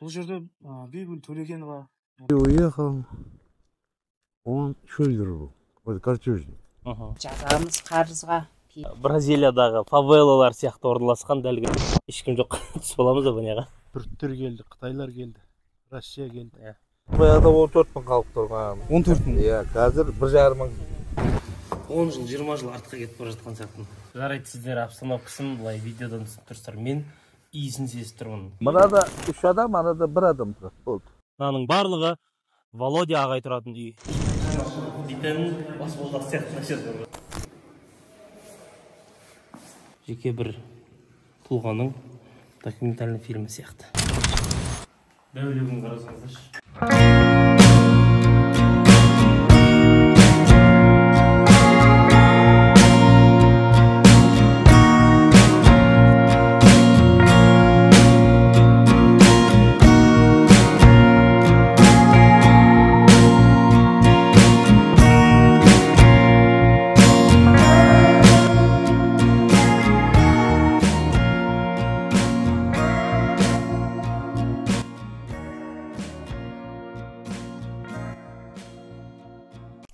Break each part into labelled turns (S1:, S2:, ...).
S1: Бұл жерде Бибігүл Төлегенова.
S2: Уехал, он шулер был, вот картежник.
S3: Жазамыз қарызға.
S4: Бразилиядағы фавелалар сияқты орналасқан дәл ешкім жоқ. Түсіп аламыз ба бұняға?
S5: Түріктер келді, қытайлар келді, Россия келді.
S6: Баяғыда 14 мың халық тұрған.
S1: 14 мың?
S6: Иә, қазір 1,5 мың.
S4: 10 жыл, 20 жыл артқа кетіп бара жатқан сияқтымын. Жарайды, сіздер обстановкасын былай видеодан түсініп тұрсыздар. Мен иісін сезіп тұрмын.
S6: Мынада 3 адам, анада 1 адам тұрады. Болды.
S4: Мынаның барлығы Володя ағай тұратын үй. Дейтін баспалдақ сияқты нәрсе бар. Жеке бір тұлғаның документальный фильмі сияқты. Дәулегін қарасаңыздаршы.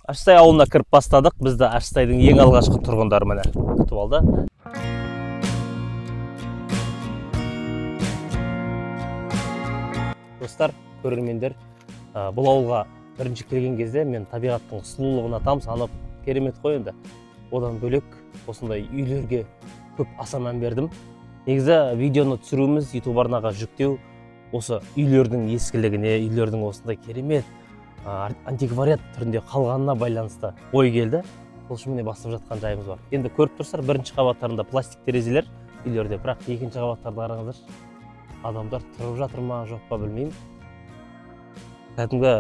S4: Ашсай ауылына кіріп бастадық. Бізді Ашсайдың ең алғашқы тұрғындары міне күтіп алды. Достар, көрермендер, бұл ауылға бірінші келген кезде мен табиғаттың сұлулығына тамсанып, керемет қой енді. Одан бөлек осындай үйлерге көп аса мән бердім. Негізі видеоны түсіруіміз, YouTube арнаға жүктеу осы үйлердің ескілігіне, үйлердің осындай керемет антиквариат түрінде қалғанына байланысты ой келді. Сол үшін міне бастап жатқан жайымыз бар. Енді көріп тұрсыздар, бірінші қабаттарында пластик терезелер үйлерде, бірақ екінші қабаттарды қараңыздаршы, адамдар тұрып жатыр ма, жоқ па білмеймін. Кәдімгі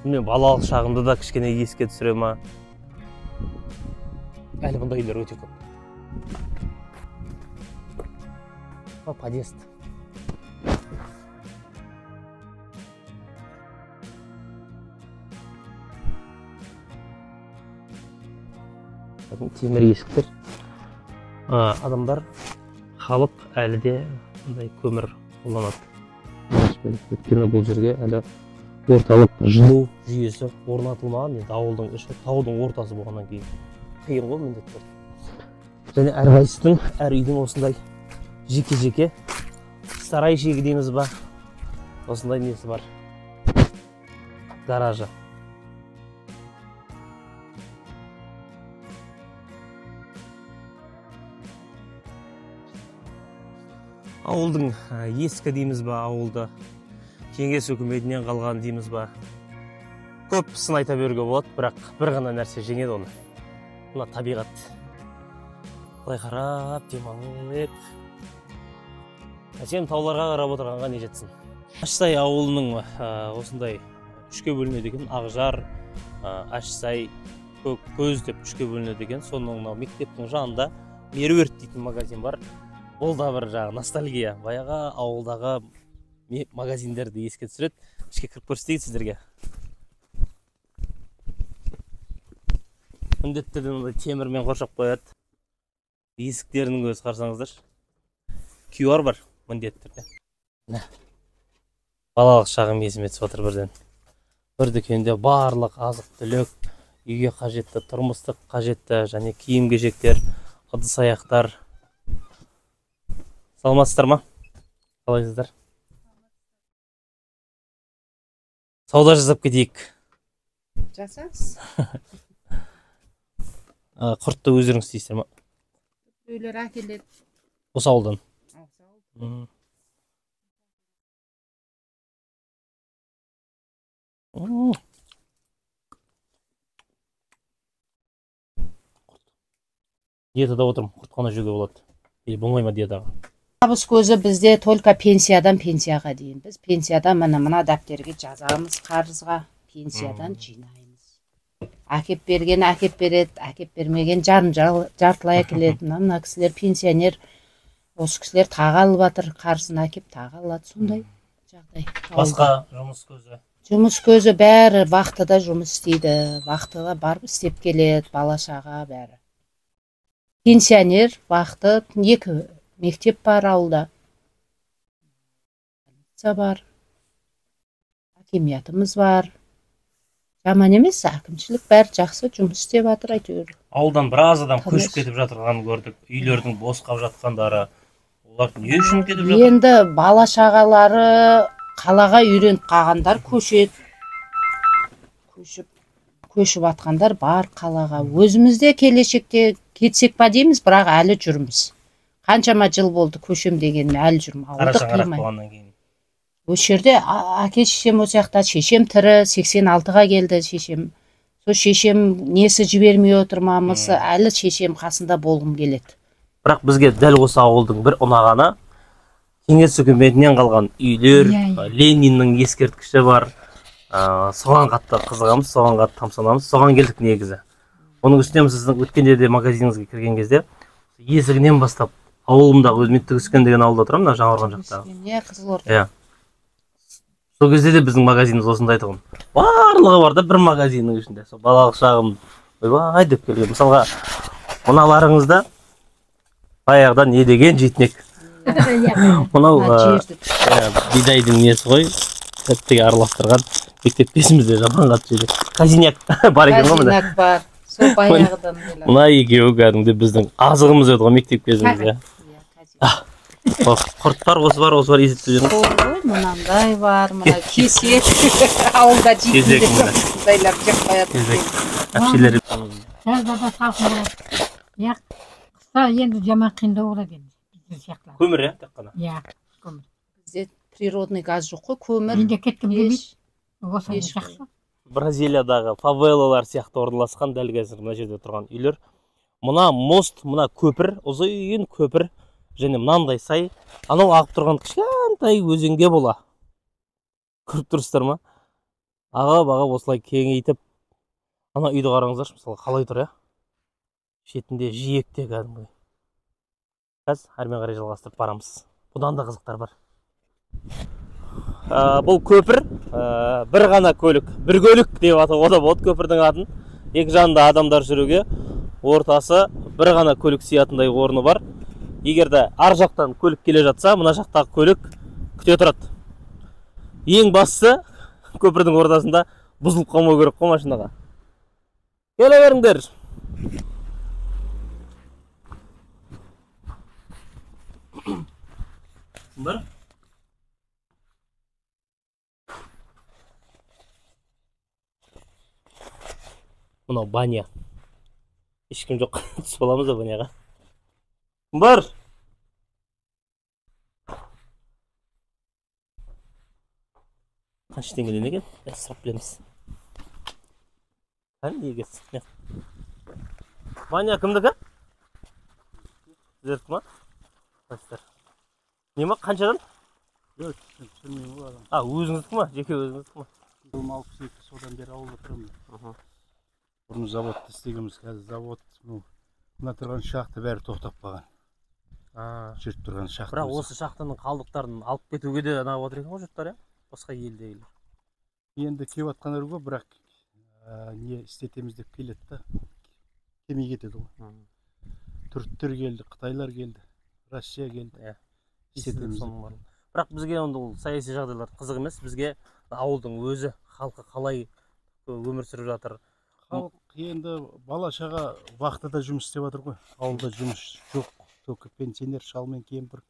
S4: мен балалық шағымды да кішкене еске түсіре ма. Әлі бұндай үйлер өте көп. Подъезд. Темір есіктер. Адамдар, халық әлі де мындай көмір қолданады. Өйткені бұл жерге әлі орталық жылу жүйесі орнатылмаған. Енді ауылдың іші таудың ортасы болғаннан кейін қиын ғой міндетті түрде. Және әрқайсысының, әр үйдің осындай жеке-жеке сарай шегі дейміз ба, осындай несі бар, гаражы. Ауылдың ескі дейміз ба, ауылды кеңес үкіметінен қалған дейміз ба, көп сын айта беруге болады, бірақ бір ғана нәрсе жеңеді оны. Мына табиғат. Былай қарап демалып, әсем тауларға қарап отырғанға не жетсін. Ашсай ауылының осындай үшке бөлінеді екен. Ақжар, Ашсай, Көккөз деп үшке бөлінеді екен. Соның мынау мектептің жанында Меруерт дейтін магазин бар. Бұл да бір жағы ностальгия. Баяғы ауылдағы магазиндерді еске түсіреді. Ішке кіріп көрсетейін сіздерге. Міндетті түрде мындай темірмен қоршап қояды. Есіктерінің өзі қарасаңыздаршы. QR бар міндетті түрде. Балалық шағым есіме түсіп отыр бірден. Бір дүкенде барлық азық-түлік, үйге қажетті, тұрмыстық қажетті және киім-кешектер, ыдыс-аяқтар. Саламатсыздар ма? Қалайсыздар? Сауда жасап кетейік.
S3: Жасаңыз.
S4: Құртты өздеріңіз істейсіздер ма?
S3: Үйлер әкеледі.
S4: Осы ауылдан?
S3: Осы ауылдан.
S4: Диетада отырмын, құрт қана жеуге болады. Или болмай ма диетаға?
S3: Табыс көзі бізде только пенсиядан пенсияға дейін. Біз пенсиядан міне мына дәптерге жазамыз қарызға, пенсиядан жинаймыз. Әкеп берген әкеп береді, әкеп бермеген жарым жартылай әкеледі. Мына кісілер пенсионер, осы кісілер тағы алып жатыр, қарызын әкеп тағы алады. Сондай жағдай.
S4: Басқа жұмыс көзі?
S3: Жұмыс көзі бәрі вахтада жұмыс істейді, вахтаға барып істеп келеді, бала шаға бәрі. Пенсионер, вахта, екі мектеп бар ауылда. Бар. Акимиатымыз бар. Жаман емес, әкімшілік бәрі жақсы жұмыс істеп жатыр әйтеуір.
S4: Ауылдан біраз адам көшіп кетіп жатырғанын көрдік. Үйлердің бос қалып жатқандары. Олар не үшін кетіп жатыр?
S3: Енді бала шағалары қалаға үйреніп қалғандар көшеді. Көшіп атқандар бар қалаға. Өзіміз де келешекте кетсек па дейміз, бірақ әлі жүрміз. Қаншама жыл болды көшем дегеніме әлі жүрмін. Ауылды қимаймын. Осы жерде әке шешем осы жақта, шешем тірі, 86-ға келді шешем. Сол шешем несі жібермей отыр мамасы, әлі шешем қасында болғым келеді.
S4: Бірақ бізге дәл осы ауылдың бір ұнағаны кеңес үкіметінен қалған үйлер, Лениннің ескерткіші бар. Соған қатты қызығамыз, соған қатты тамсанамыз, соған келдік негізі. Оның үстіне сіздің өткенде де магазиніңізге кірген кезде есігінен бастап ауылымдағы өзім Түгіскен деген ауылда тұрамын, мына Жаңақорған жақтағы.
S3: Иә, Қызылорда.
S4: Иә. Сол кезде де біздің магазиніміз осындай тұғын. Барлығы бар да бір магазиннің ішінде. Сол балалық шағым ойбай деп келген. Мысалға, мыналарыңызда баяғыда не деген жейтін ек. Мынау бидайдың несі ғой, тәттіге араластырған мектеп кезімізде жаман қатты жедік. Казиняк бар екен ғой мына.
S3: Казиняк бар. Сол баяғыдан келеді.
S4: Мына екеуі кәдімгідей біздің азығымыз еді ғой мектеп кезімізде. Құрт бар, осы бар, осы бар есептеп жүрмін.
S3: Сол ғой, мынандай бар, мына кесек. Ауылда жейтіндер осындайлар жеп қояды.
S4: Кезек. Әпшелер.
S7: Жазда да салқын болады. Иә, қыста енді жаман қиындау болады енді. Біздің сияқтылар.
S4: Көмір, иә, тек қана.
S7: Иә, көмір.
S3: Бізде природный газ жоқ қой, көмір.
S7: Менде кеткім келмейді. Осы жақсы.
S4: Бразилиядағы фавелалар сияқты орналасқан дәл қазір мына жерде тұрған үйлер. Мына мост, мына көпір, ұзын көпір және мынандай сай, анау ағып тұрған кішкентай өзенге бола. Көріп тұрсыздар ма? Ағып-ағып осылай кеңейтіп, ана үйді қараңыздаршы, мысалы қалай тұр, иә? Шетінде жиекте кәдімгідей. Қазір әрмен қарай жалғастырып барамыз. Бұдан да қызықтар бар. Бұл көпір бір ғана көлік, бір көлік деп атауға да болады көпірдің атын. Екі жағында адамдар жүруге, ортасы бір ғана көлік сиятындай орны бар. Егер де ар жақтан көлік келе жатса, мына жақтағы көлік күте тұрады. Ең бастысы көпірдің ортасында бұзылып қалмау керек қой машинаға. Келе беріңдер. Бір. Мынау баня. Ешкім жоқ. Түсіп аламыз ба баняға? Бар. Қанша теңгеден екен? Сұрап білеміз. Неге? Баня кімдікі? Сіздердікі ма? Не ма? Қаншадан?
S5: Жоқ, түсірмеймін ғой адам.
S4: А, өзіңіздікі ма? Жеке өзіңіздікі ма?
S5: 62, содан бері ауылда тұрамын. Бұрын заводта істегенбіз, қазір завод, мына тұрған шахта бәрі тоқтап қалған. Жүріп тұрған шахта.
S4: Бірақ осы шахтаның қалдықтарын алып кетуге де ұнап отыр екен ғой жұрттар, иә? Басқа елдегілер.
S5: Енді келіп жатқандар көп, бірақ не істетеміз деп келеді да, келмей кетеді ғой. Түріктер келді, қытайлар келді, Россия келді. Істетеміз деп.
S4: Бірақ бізге онда ол саяси жағдайлар қызық емес, бізге ауылдың өзі, халқы қалай өмір сүріп жатыр.
S5: Халық енді бала шаға вахтада жұмыс істеп жатыр ғой. Ауылда жұмыс жоқ, только пенсионер, шал мен кемпір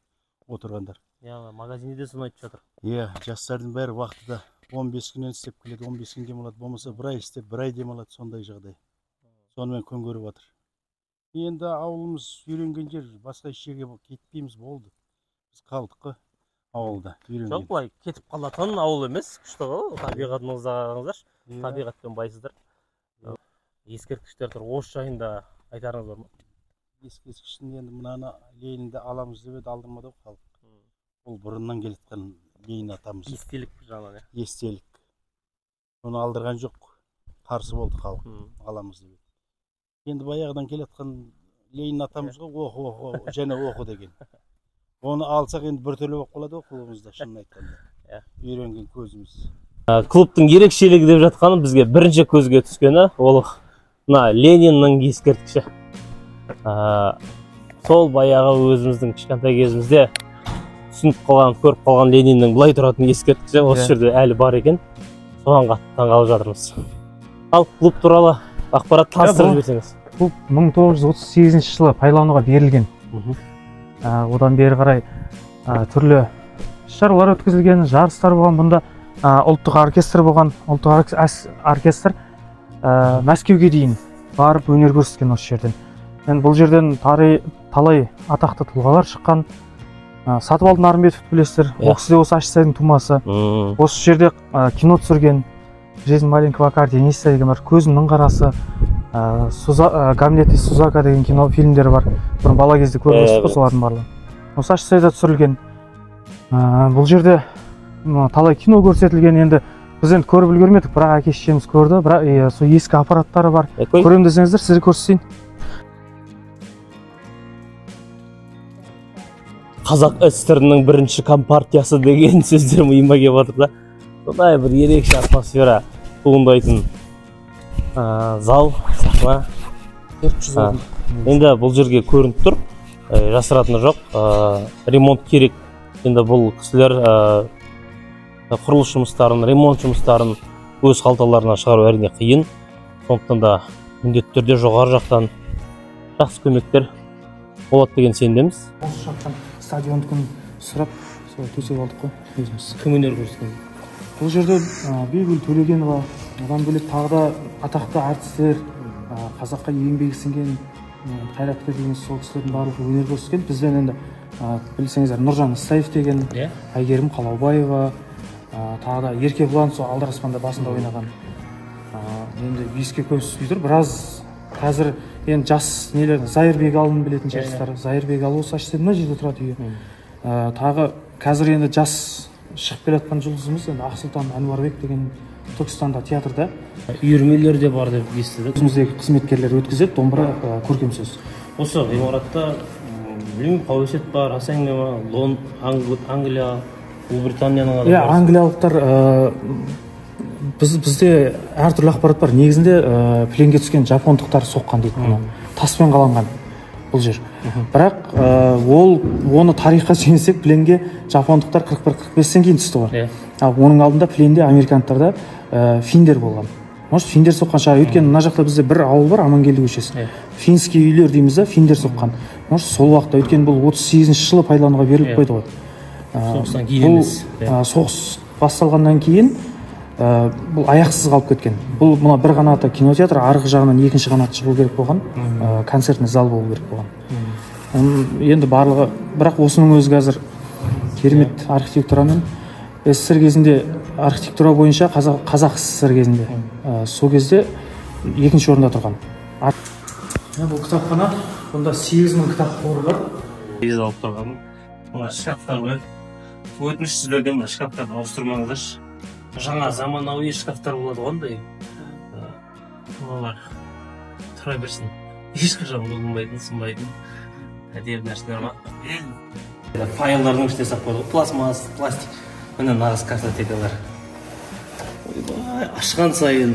S5: отырғандар.
S4: Иә, магазинде де соны айтып жатыр.
S5: Иә, жастардың бәрі вахтада 15 күннен істеп келеді, 15 күн демалады, болмаса бір ай істеп, бір ай демалады, сондай жағдай. Сонымен күн көріп жатыр. Енді ауылымыз үйренген жер, басқа еш жерге кетпейміз, болды. Біз қалдық қой ауылда, үйренген.
S4: Жоқ, былай кетіп қалатын ауыл емес, күшті ғой, табиғатыңызды қараңыздаршы, табиғатпен байсыздар. Ескерткіштер тұр, осы жайында айтарыңыз бар ма?
S5: Ескерткіштің енді мынаны Ленинді аламыз деп еді, алдырмады ғой халық. Ол бұрыннан келе жатқан Ленин атамыз.
S4: Естелік жағынан, иә?
S5: Естелік. Оны алдырған жоқ, қарсы болды халық, аламыз деп еді. Енді баяғыдан келе жатқан Ленин атамыз ғой, оқы, оқы, және оқы деген. Оны алсақ енді біртүрлі болып қалады ғой қолымызда, шынын айтқанда. Үйренген көзіміз.
S4: Клубтың ерекшелігі деп жатқаны бізге бірінші көзге түскені ол мына Лениннің ескерткіші. Сол баяғы өзіміздің кішкентай кезімізде түсініп қалған, көріп қалған Лениннің былай тұратын ескерткіші осы жерде әлі бар екен. Соған қатты таңғалып жатырмыз. Ал клуб туралы ақпарат таныстырып жіберсеңіз.
S1: Клуб 1938 жылы пайдалануға берілген. Одан бері қарай түрлі іс-шаралар өткізілген, жарыстар болған. Бұнда ұлттық оркестр болған. Ұлттық оркестр Мәскеуге дейін барып өнер көрсеткен осы жерден. Енді бұл жерден талай атақты тұлғалар шыққан. Сатыбалды Нарымбетовті білесіздер. Ол кісі де осы Ащысайдың тумасы. Осы жерде кино түсірген. Жизнь маленького аккордеониста деген бар, Көзімнің қарасы, Гамлет и Сузака деген кино фильмдері бар. Бұрын бала кезде көріп өстік қой солардың барлығын. Осы Ащысайда түсірілген. Бұл жерде талай кино көрсетілген. Енді біз енді көріп үлгермедік, бірақ әке шешеміз көрді. Бірақ сол ескі аппараттары бар. Көремін десеңіздер, сізге көрсетейін.
S4: Қазақ СССР-ның бірінші компартиясы деген сөздер миыма келіп жатыр да. Сондай бір ерекше атмосфера туындайтын зал, сахна.
S1: 400 орын.
S4: Енді бұл жерге көрініп тұр, жасыратыны жоқ, ремонт керек. Енді бұл кісілер құрылыс жұмыстарын, ремонт жұмыстарын өз қалталарынан шығару әрине қиын. Сондықтан да міндетті түрде жоғары жақтан жақсы көмектер болады деген сенімдеміз.
S1: Осы жақтан стадиондікін сұрап, сол төсеп алдық қой өзіміз.
S4: Кім өнер көрсеткен?
S1: Бұл жерде Бибігүл Төлегенова, одан бөлек тағы да атақты әртістер, қазаққа еңбегі сіңген қайраткер деген сол кісілердің барлығы өнер көрсеткен. Бізден енді білсеңіздер Нұржан Исаев деген, Әйгерім Қалаубаева, тағы да Еркебұлан сол Алдараспанда басында ойнаған. Енді еске көп түспей тұр. Біраз қазір енді жас нелер, Зайыр Бегалын білетін шығарсыздар. Зайыр Бегалы осы Ащысайда мына жерде тұрады үйі. Тағы қазір енді жас шығып келе жатқан жұлдызымыз енді Ақсұлтан Әнуарбек деген Түркістанда театрда.
S4: Үйірмелер де бар деп естідік.
S1: Өзіміздегі қызметкерлер өткізеді, домбыра, көркем сөз.
S4: Осы ғимаратта білмеймін, қауесет бар, аса әңгіме бар, Англия, Ұлыбританияның адамдары. Иә,
S1: англиялықтар, бізде әртүрлі ақпарат бар. Негізінде пленге түскен жапондықтар соққан дейді бұны. Таспен қаланған бұл жер. Бірақ ол оны тарихқа сүйенсек, пленге жапондықтар 41-45-тен кейін түсті ғой. Ал оның алдында пленде американдықтарда финдер болған. Может, финдер соққан шығар. Өйткені мына жақта бізде бір ауыл бар, Амангелді көшесі. Финский үйлер дейміз да, финдер соққан. Может, сол уақытта, өйткені бұл 38 жылы пайдалануға беріліп қойды ғой.
S4: Соғыстан кейін емес.
S1: Соғыс басталғаннан кейін бұл аяқсыз қалып кеткен. Бұл мына бір қанаты кинотеатр, арғы жағынан екінші қанаты шығу керек болған, концертный зал болу керек болған. Енді барлығы, бірақ осының өзі қазір керемет архитектурамен. СССР кезінде архитектура бойынша Қазақ СССР кезінде сол кезде екінші орында тұрған. Бұл кітапхана, бұнда 8000 кітап қоры бар.
S4: Ез алып тұрғаным мына шкафтар ғой. Өтініш сіздерден мына шкафтарды ауыстырмаңыздаршы. Жаңа заманауи шкафтар болады ғой ондай. Олар тұра берсін. Ешқашан бұзылмайтын, сынбайтын әдемі нәрселер ма? Файлдардың ішіне салып қойдық. Пластмасс, пластик. Міне нағыз картотекалар. Ойбай, ашқан сайын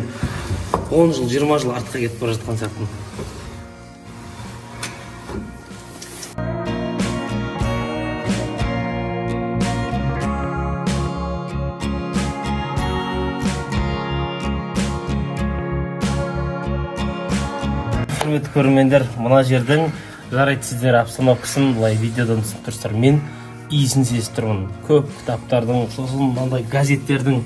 S4: 10 жыл, 20 жыл артқа кетіп бара жатқан сияқтымын. Құрметті көрермендер, мына жердің жарайды сіздер обстановкасын былай видеодан түсініп тұрсыздар. Мен иісін сезіп тұрмын. Көп кітаптардың, сосын мынандай газеттердің.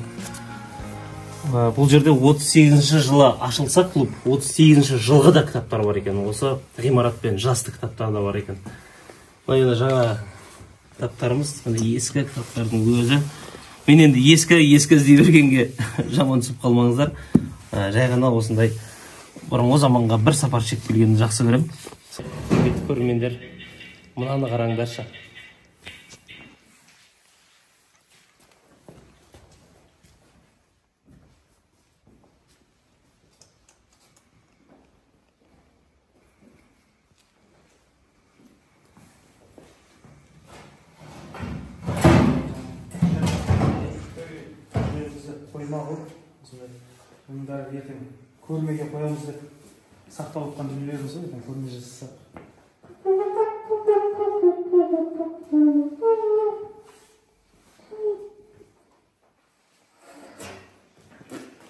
S4: Бұл жерде 38 жылы ашылса клуб, 38 жылғы да кітаптар бар екен. Осы ғимаратпен жасты кітаптар да бар екен. Мына енді жаңа кітаптарымыз, мына ескі кітаптардың өзі. Мен енді ескі іздей бергенге жаман түсіп қалмаңыздар. Жай ғана осындай бұрынғы заманға бір сапар шегіп келгенді жақсы көремін. Құрметті көрермендер, мынаны қараңдаршы.
S1: Қойма ғой, бұның бәрі ертең көрмеге қоямыз деп сақтап отқан дүниелеріміз ғой, ертең көрме жасасақ.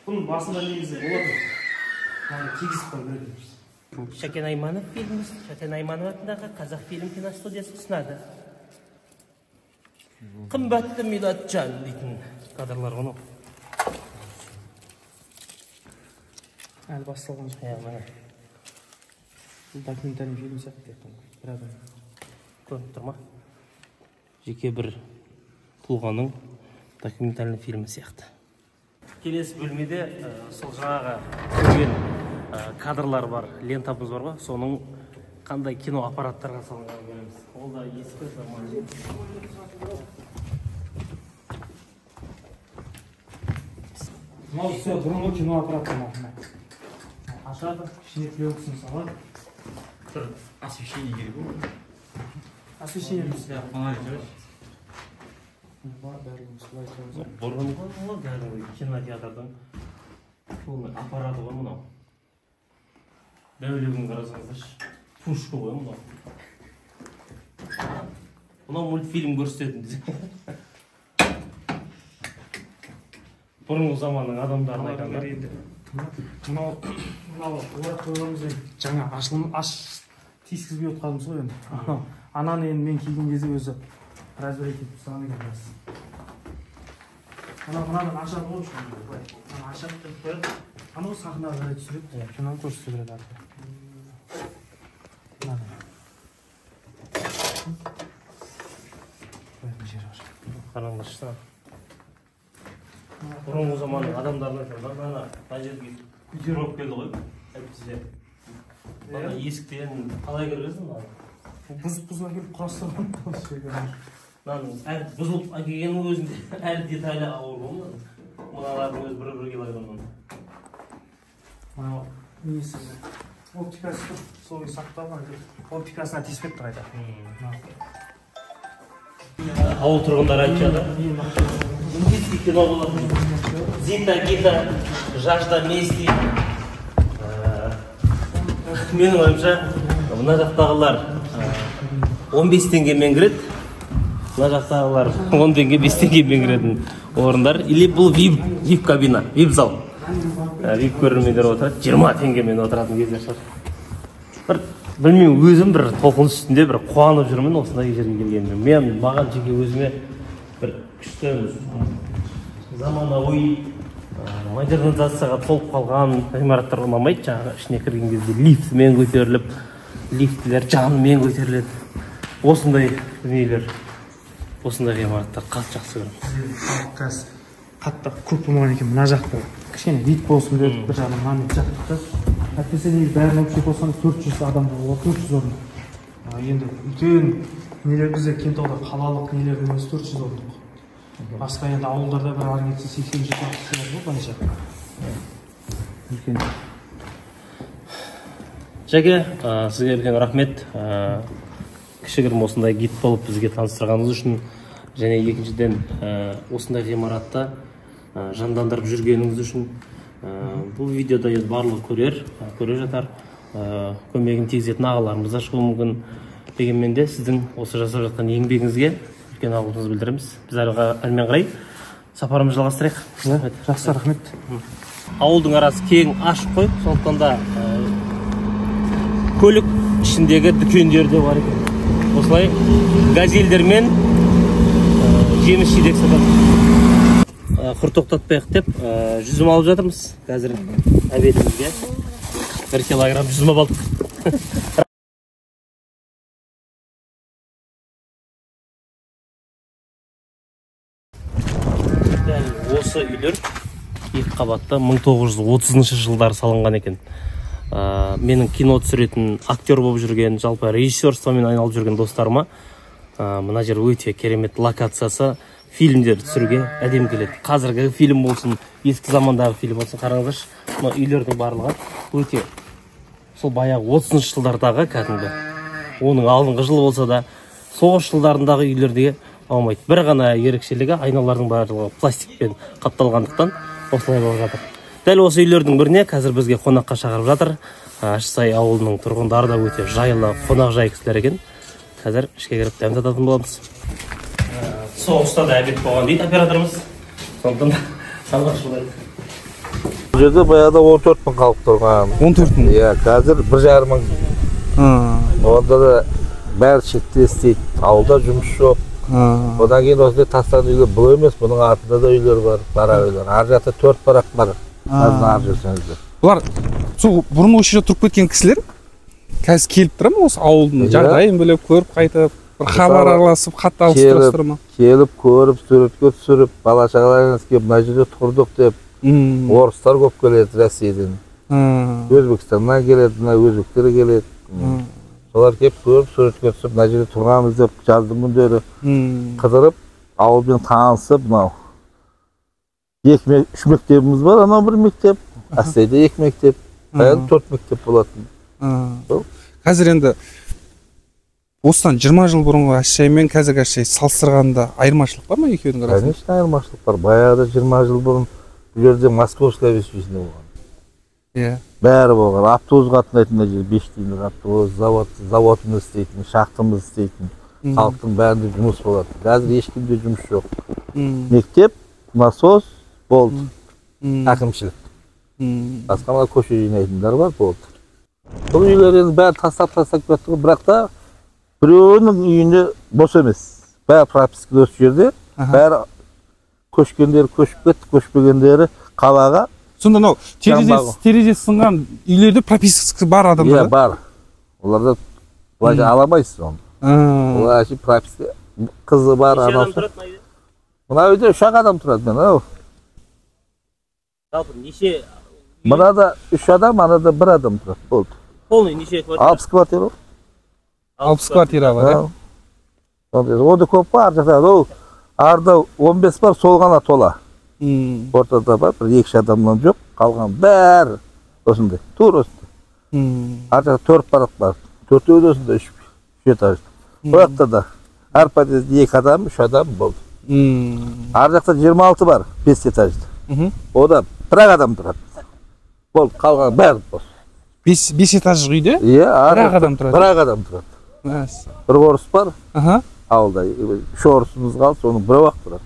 S1: Бұның басында негізі болады. Мына тигізіп қою керек.
S4: Шәкен Айманов фильмі, Шәкен Айманов атындағы Қазақфильм киностудиясы ұсынады. Қымбатты Милатжан дейтін кадрлар ғой.
S1: Әлі басталған жоқ.
S4: Иә, міне.
S1: Бұл документальный фильм сияқты тек қана. Бір адам.
S4: Көрініп тұр ма? Жеке бір тұлғаның документальный фильмі сияқты. Келесі бөлмеде сол жаңағы көрген кадрлар бар, лентамыз бар ғой, соның қандай кино аппараттарға салынғанын көреміз. Ол да ескі заман.
S1: Мынау все бұрынғы кино аппараты мынау. Ашады, ішіне пленкасын салады.
S8: Бір освещение керек ғой.
S1: Освещение
S8: иә, фонарик керек.
S1: Бар, барлығын солай саламыз.
S4: Бұрынғы ғой, кәдімгі кинотеатрдың полный аппараты ғой мынау. Дәулегін қарасаңыздаршы, пушка ғой мынау. Мынау мультфильм көрсететін десе. Бұрынғы заманның адамдарын айтқанда.
S1: Енді мынау орап қойғанымыз енді жаңа ашылым аш тиіскізбей отқанымыз ғой енді. Анау ананы енді мен киген кезде өзі разбирать етіп тастаған екен біраз. Анау мынаны ашады ғой, былай. Мынаны ашады деп қояды. Анау сахнаға қарай түсіреді, киноны көрсете береді ары қарай. Мынаны. Қоятын жері бар.
S4: Қараңдаршы. Бұрынғы заманның адамдарына айтамын, мына мына жерге көтеріп келді ғой, әйтпесе. Ана есіктен қалай кіргіздің мынаны?
S1: Бұзып-бұзып әкеліп құрастырған осы жерге.
S4: Мынаның әр бұзылып әкелгеннің өзінде әр деталі ауыр ғой мынаның. Мыналардың өзі бір-бір килограммнан.
S1: Мынау несі? Оптикасы тұр, сол күйі сақталған. Оптикасына тиіспепті қайта.
S4: Ауыл тұрғындары айтып жатыр. Индийский кино болатын. Зита, Гита, Жажда мести. Менің ойымша, мына жақтағылар 15 теңгемен кіреді. Мына жақтағылар 10 теңге, 5 теңгемен кіретін орындар. Или бұл VIP кабина, VIP зал. VIP көрермендер отырады, 20 теңгемен отыратын кездер шығар. Бір білмеймін, өзім бір толқын үстінде бір қуанып жүрмін осындай жерге келгеніме. Мен маған жеке өзіме бір күшті заманауи модернизацияға толып қалған ғимараттар ұнамайды. Жаңағы ішіне кірген кезде лифтімен көтеріліп, лифтілер жанымен көтеріледі. Осындай дүниелер, осындай ғимараттар қатты жақсы көремін.
S1: Қазір қатты көп болмаған екен мына жақта. Кішкене вид болсын деп бір жағынан мынаны жақтық та. Әйтпесе негізі бәрін общий қосқанда 400 адам болады, 400 орын. Енді үлкен нелер бізде Кентауда қалалық нелердің өзі 400 орындық. Басқа енді ауылдарда бір ары кетсе 80-70 сияды ғой былайша. Үлкен.
S4: Жәке, сізге үлкен рахмет. Кішігірім осындай гид болып бізге таныстырғаныңыз үшін, және екіншіден осындай ғимаратта жандандырып жүргеніңіз үшін. Бұл видеода енді барлығы көре жатар, көмегін тигізетін ағаларымыз да шығуы мүмкін. Дегенмен де сіздің осы жасап жатқан еңбегіңізге үлкен алғысымызды білдіреміз. Біз әрмен қарай сапарымызды жалғастырайық.
S1: Жақсы, рахмет.
S4: Ауылдың арасы кең, ашық қой, сондықтан да көлік ішіндегі дүкендер де бар екен. Осылай газельдермен жеміс жидек сатады. Құр тоқтатпайық деп жүзім алып жатырмыз. Қазір обедімізге 1 килограмм жүзім алып алдық. Дәл осы үйлер екі қабатты 1930 жылдары салынған екен. Менің кино түсіретін, актер болып жүрген, жалпы режиссерствомен айналып жүрген достарыма мына жер өте керемет локациясы, фильмдер түсіруге әдемі келеді. Қазіргі фильм болсын, ескі замандағы фильм болсын, қараңыздаршы, мына үйлердің барлығы өте сол баяғы 30 жылдардағы кәдімгі, оның алдыңғы жылы болса да, соғыс жылдарындағы үйлерде аумайды. Бір ғана ерекшелігі, айналардың барлығы пластикпен қапталғандықтан осылай болып жатыр. Дәл осы үйлердің біріне қазір бізге қонаққа шақырып жатыр. Ащысай ауылының тұрғындары да өте жайлы, қонақжай кісілер екен. Қазір ішке кіріп дәм тататын боламыз. Соғыста да обед болған дейді операторымыз. Сондықтан да салғаш болайық.
S6: Бұл жерде баяғыда 14 мың халық тұрған.
S9: 14 мың?
S6: Иә, қазір 1,5 мың. Онда да бәрі шетте істейді, ауылда жұмыс жоқ. Одан кейін осындай тастан үйлер, бұл емес, бұның артында да үйлер бар, барақ үйлер. Ар жақта 4 барақ бар. Қазір ар жүрсеңіздер.
S9: Бұлар сол бұрын осы жерде тұрып кеткен кісілер қазір келіп тұра ма осы ауылдың жағдайын біліп, көріп қайтып, бір хабар араласып, хат алысып тұрасыздар ма?
S6: Келіп, көріп, суретке түсіріп, бала шағаларыңыз келіп, мына жерде тұрдық деп. Орыстар көп келеді Ресейден. Өзбекстаннан келеді, мына өзбектер келеді. Солар келіп, көріп, суретке түсіп, мына жерде тұрғанбыз деп жаздың күндері қыдырып, ауылмен танысып, мынау 3 мектебіміз бар, анау бір мектеп, Әстейде 2 мектеп, баяғы 4 мектеп болатын.
S9: Қазір енді осыдан 20 жыл бұрынғы Әшшай мен қазіргі Әшшай салыстырғанда айырмашылық бар ма екеуінің арасында?
S6: Конечно, айырмашылық бар. Баяғыда 20 жыл бұрын бұл жерде Московская обеспечение болған.
S9: Иә.
S6: Бәрі болған. Автобус қатынайтын мына жерде 5 тиындық автобус, заводымыз істейтін, шахтамыз істейтін, халықтың бәрінде жұмыс болатын. Қазір ешкімде жұмыс жоқ. Мектеп, насос болды. Әкімшілік. Басқа мына көше жинайтындар бар, болды. Бұл үйлер енді бәрі тастап-тастап кетті ғой, бірақ та біреуінің үйінде бос емес. Бәрі прописка осы жерде, бәрі көшкендері көшіп кетті, көшпегендері қалаға.
S9: Сонда мынау терезе сынған үйлерде пропискасы бар адамдар?
S6: Иә, бар. Оларда былайша ала алмайсыз оны. Олар әшейін прописка, қызы бар, анасы. Мына үйде 3 адам тұрады мен, ау.
S4: Жалпы неше?
S6: Мынада 3 адам, анада 1 адам тұрады, болды.
S4: Полный неше квартира?
S6: 60 квартира.
S9: 60 квартира бар, иә?
S6: Онда көп бар, ар жақта, ол арда 15 бар, сол ғана тола. Ортада бар, бір 2 адамнан жоқ, қалған бәрі осындай, тура осындай. Ар жақта 4 барақ бар, төртеуі де осындай, 3 этажды. Ол жақта да әр подъезде 2 адам, 3 адам болды. Ар жақта 26 бар, 5 этажды. Ода бір адам тұрады. Болды, қалған бәрі бос.
S9: 5 этаждық үйде?
S6: Иә,
S9: бір адам тұрады.
S6: Бір адам тұрады. Бір орыс бар, ауылда 3 орысымыз қалды, соның біреуі ақ тұрады.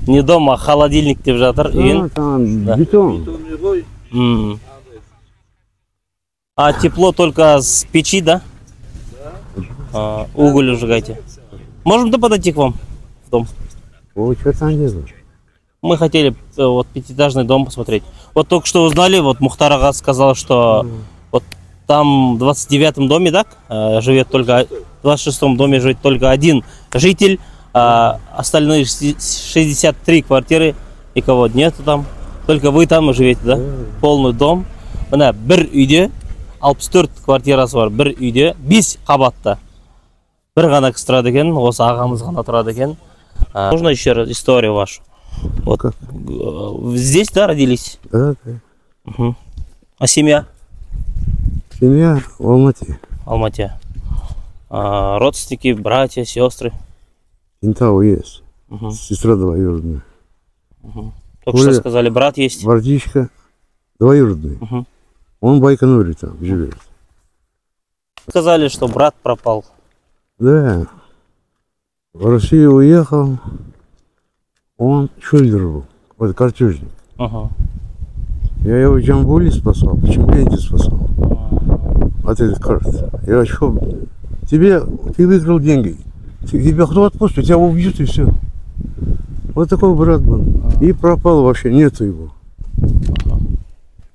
S4: Не дом, а холодильник деп жатыр үйін.
S2: Там бетон.
S4: А тепло только с печи, да? Уголь сжигайте. Можем да подойти к вам в дом?
S2: Ой, что там делать?
S4: Мы хотели вот пятиэтажный дом посмотреть. Вот только что узнали, вот Мухтар аға сказал, что вот там в 29-м доме, да, живет только, в 26-м доме живет только один житель, а остальные 63 квартиры никого нету там. Только вы там живете, да? Полный дом. Мына бір үйде 64 квартирасы бар, бір үйде 5 қабатта. Бір ғана кісі тұрады екен, осы ағамыз ғана тұрады екен. Можно еще раз историю вашу? Вот. Здесь, да, родились?
S2: Да, да.
S4: Угу. А семья?
S2: Семья в Алмате.
S4: Алмате. А, родственники, братья, сестры?
S2: Кентау есть.
S4: Угу.
S2: Сестра двоюродная.
S4: Угу. Только что сказали, брат есть?
S2: Братишка двоюродный.
S4: Угу.
S2: Он в Байконуре там живет.
S4: Сказали, что брат пропал.
S2: Да. В Россию уехал. Он шульдер был, вот картежник.
S4: Ага.
S2: Я его в Джамбуле спасал, в Чемпионте спасал. От этих карт. Я что, тебе, ты выиграл деньги, тебя кто отпустит, тебя убьют и все. Вот такой брат был. И пропал вообще, нету его.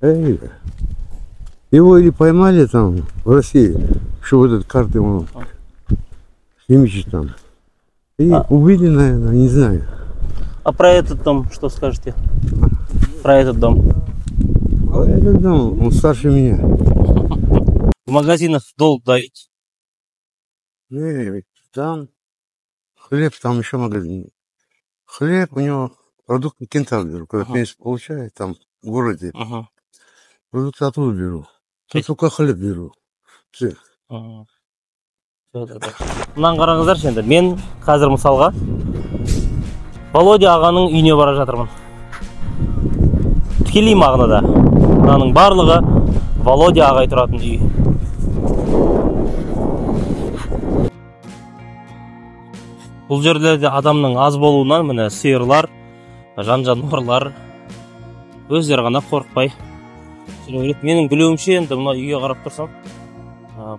S2: Эй, его или поймали там в России, что вот этот карты он химичит там. И убили, наверное, не знаю.
S4: А про этот дом что скажете? Про этот дом?
S2: А этот дом, он старше меня.
S4: В магазинах долг даете?
S2: Не, там хлеб, там еще магазин. Хлеб у него, продукты Кентал беру, когда пенсию получает, там в городе. Продукты оттуда беру. Тут только хлеб беру. Все.
S4: Мынаны қараңыздаршы енді. Мен қазір мысалға Володя ағаның үйіне бара жатырмын. Тікелей мағынада. Мынаның барлығы Володя ағай тұратын үй. Бұл жерлерде адамның аз болуынан міне сиырлар, жан-жануарлар Өздері ғана қорықпай жүре береді. Менің білуімше, енді мына үйге қарап тұрсам,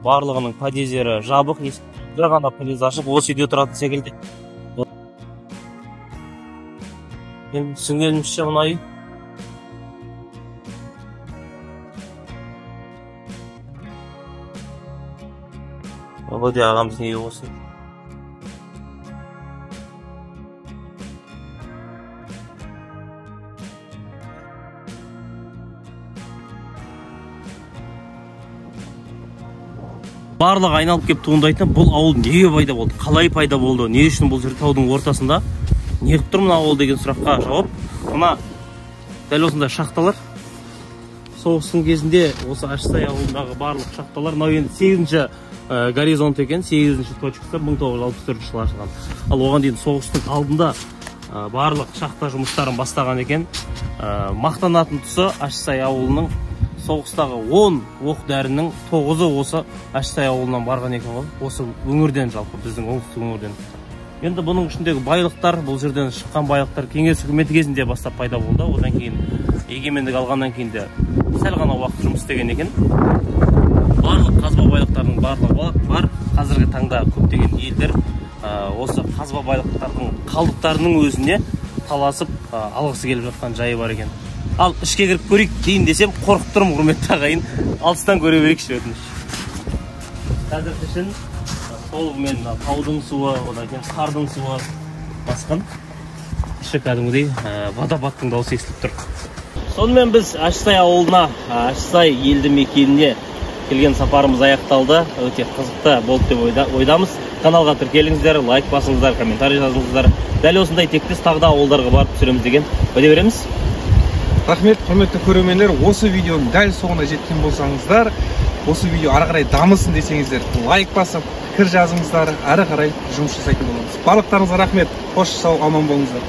S4: барлығының подъездері жабық, бір ғана подъезд ашық, осы үйде тұратын секілді. Мен түсінгенімше, мына үй Володя ағамыздың үйі осы. Барлығы айналып кеп туындайтын бұл ауыл неге пайда болды, қалай пайда болды, не үшін бұл жер таудың ортасында, неғып тұр мына ауыл деген сұраққа жауап мына дәл осындай шахталар. Соғыстың кезінде осы Ащысай ауылындағы барлық шахталар, мынау енді 8-ші горизонт екен, 8-ші точкасы 1964 жылы ашылған. Ал оған дейін соғыстың алдында барлық шахта жұмыстарын бастаған екен. Мақтанатын тұсы Ащысай ауылының соғыстағы 10 оқ дәрінің 9-ы осы Ащысай ауылынан барған екен ғой. Осы өңірден, жалпы біздің оңтүстік өңірден. Енді бұның ішіндегі байлықтар, бұл жерден шыққан байлықтар кеңес үкіметі кезінде бастап пайда болды. Одан кейін егемендік алғаннан кейін де сәл ғана уақыт жұмыс істеген екен. Барлық қазба байлықтарының барлығы бар. Қазіргі таңда көптеген елдер осы қазба байлықтардың қалдықтарының өзіне таласып алғысы келіп жатқан жайы бар екен. Ал ішке кіріп көрейік дейін десем, қорқып тұрмын, құрметті ағайын. Алыстан көре берейікші, өтініш. Қазір ішін толығымен таудың суы, одан кейін қардың суы басқан. Іші кәдімгідей водопадтың дауысы естіліп тұр. Сонымен біз Ащысай ауылына, Ащысай елді мекеніне келген сапарымыз аяқталды. Өте қызықты болды деп ойдамыз. Каналға тіркеліңіздер, лайк басыңыздар, комментарий жазыңыздар. Дәл осындай тектес тағы да ауылдарға барып түсіреміз деген уәде береміз.
S9: Рахмет, құрметті көрермендер, осы видеоның дәл соңына жеткен болсаңыздар, осы видео ары қарай дамысын десеңіздер, лайк басып, пікір жазыңыздар, ары қарай жұмыс жасайтын боламыз. Барлықтарыңызға рахмет, қош сау аман болыңыздар.